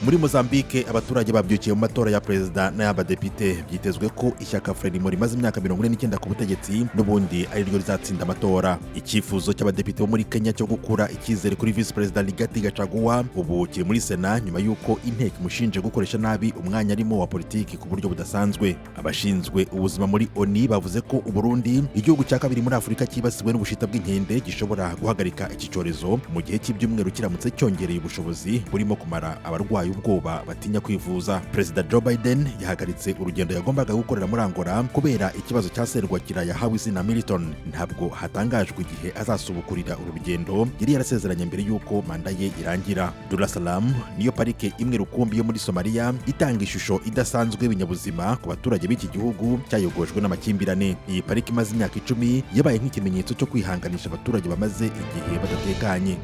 Muri Mozambique, abaturage babyukiye mu matora ya perezida n'ay'abadepite. Byitezwe ko ishyaka Frelimo rimaze imyaka 49 ku butegetsi n'ubundi ari ryo rizatsinda amatora. Icyifuzo cy'abadepite bo muri Kenya cyo gukura icyizere kuri Visi Perezida Rigathi Gachagua ubu kiri muri Sena, nyuma y'uko inteko imushinje gukoresha nabi umwanya arimo wa politiki ku buryo budasanzwe. Abashinzwe ubuzima muri ONU bavuze ko Uburundi, igihugu cya kabiri muri Afurika cyibasiwe n'ubushita bw'inkende, gishobora guhagarika iki cyorezo mu gihe cy'ibyumweru kiramutse cyongereye ubushobozi burimo kumara abarwayi ubwoba batinya kwivuza. Perezida Joe Biden yahagaritse urugendo yagombaga gukorera muri Angola kubera ikibazo cya serwakira yahawe izina Milton. Ntabwo hatangajwe igihe azasubukurira uru rugendo yari yarasezeranye mbere y'uko manda ye irangira. Dar es Salaam niyo parike imwe rukumbi yo muri Somaliya itanga ishusho idasanzwe y'ibinyabuzima ku baturage b'iki gihugu cyayogojwe n'amakimbirane. Iyi parike imaze imyaka 10 yabaye nk'ikimenyetso cyo kwihanganisha abaturage bamaze igihe badatekanye.